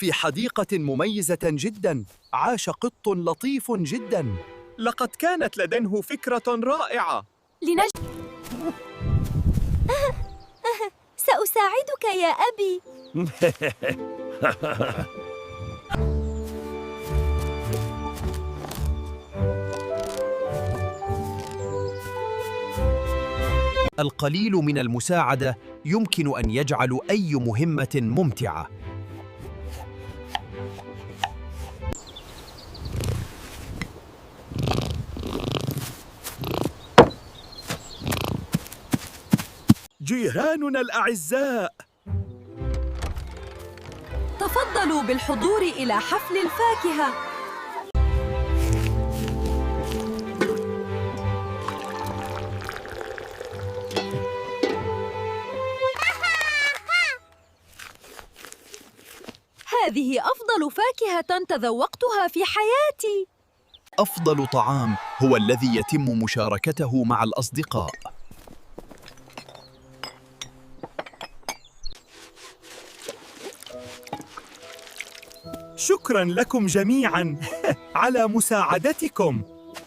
في حديقة مميزة جدا عاش قط لطيف جدا. لقد كانت لديه فكرة رائعة. سأساعدك يا أبي. القليل من المساعدة يمكن أن يجعل أي مهمة ممتعة. جيراننا الأعزاء. تفضلوا بالحضور إلى حفل الفاكهة. هذه أفضل فاكهة تذوقتها في حياتي. أفضل طعام هو الذي يتم مشاركته مع الأصدقاء. شكرا لكم جميعا على مساعدتكم.